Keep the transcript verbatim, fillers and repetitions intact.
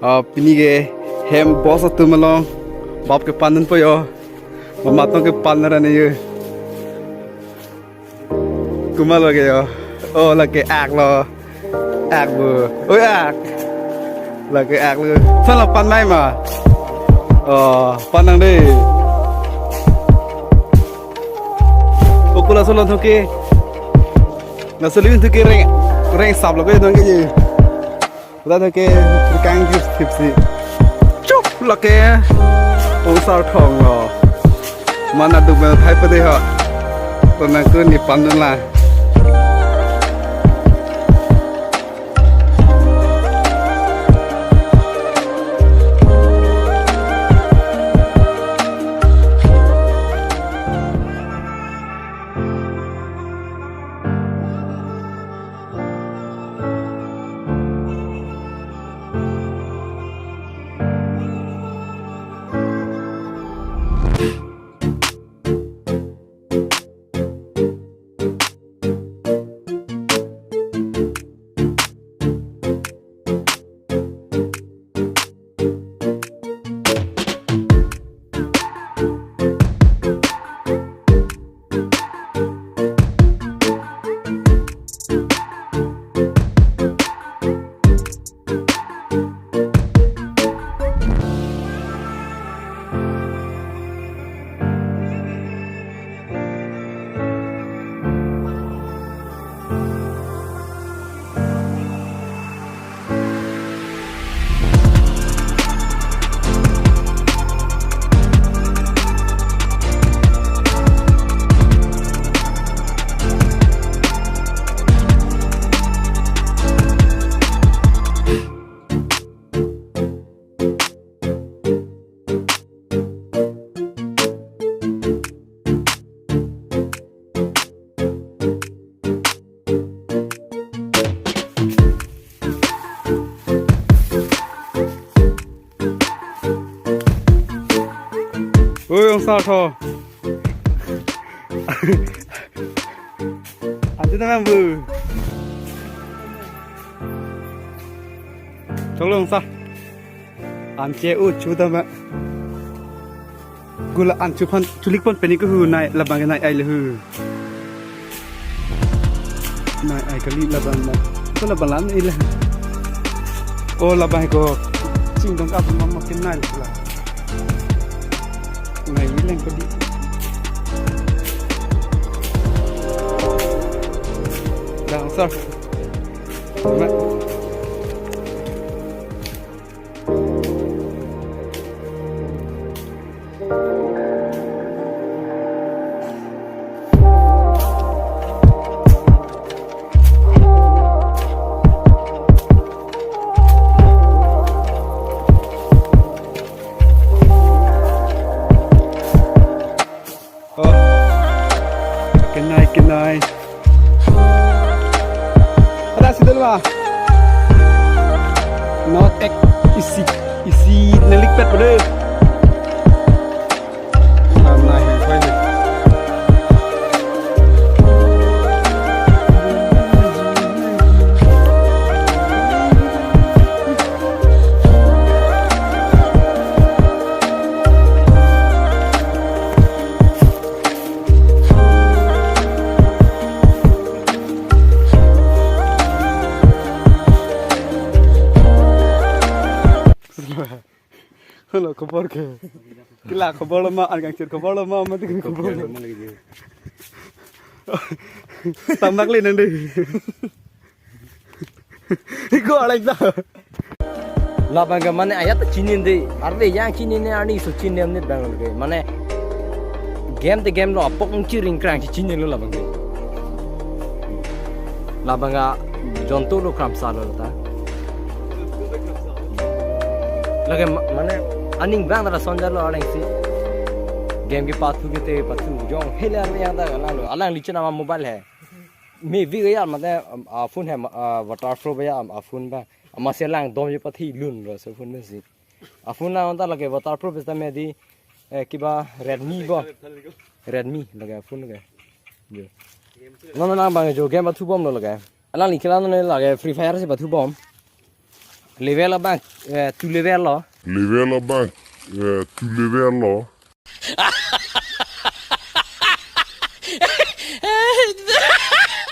Ah, pini ke hem boss atum along bap kepan dunpo yo. Mama tong kepan ra ne yo. Komat lo ke yo. Oh, lake ak lo. Ak bu. Oi, ak. Lake ak lo. Son lo pan mai ma. Oh, pan nang de. Okula solo thoke. Na solo thoke reng, reng sap lo ke dong ke ye. Ladak ke rikang jus tipsi. Chup lake. Ongsar thong lo. Mana duk mel thai pade ho. Pernah ke ni pandun lah. Oi, ongsar tho. Anche ta mang bu. Choklo ongsar. Anche u chu ta ma. Gula an chuphan chulik pon peni ko hu nai labang nai ai le hu. Nai ai kali labang na. Ko labang lan ai le. O labang ko ching dong ka ma ma kin nai la. Nai ileng ko di. Dang sar. Ma. Oh. Kenai, kenai. Ada si dulu ah. Not ek isi, isi nelik pet boleh. Karena ini, ini. Halo, khobor ke? Kila khobor lo ma, an kangchir khobor lo ma, mati khobor lo. Tambak le nang dei. Iko alai ta. Labang ke mane ayat chini de, arve yang chini ne ani so chini ne bang ke. Mane game de game lo apok chiring krang chini lo labang ke. Labang a jontu lo kramsa lo ta. Lake ma-, mane aning bang da sonja lo alang si. Game ke pathu ke te pathu jong hele arve yang ta alang lo. Alang lichen ama mobile hai. Me vi gaya mate, um, a phone hai, ma-, a waterproof ya, um, a phone ba. Ama se lang dom je pathi lun lo se phone me si. A phone na anta lake waterproof esta me di, eh, kiba Redmi bo. Redmi lake phone lake. Jo. Non non bang jo game pathu bom lo lake. Alang likela non lake Free Fire si pathu bom. Level abang, eh, two level lo. Level abang, eh, two level lo.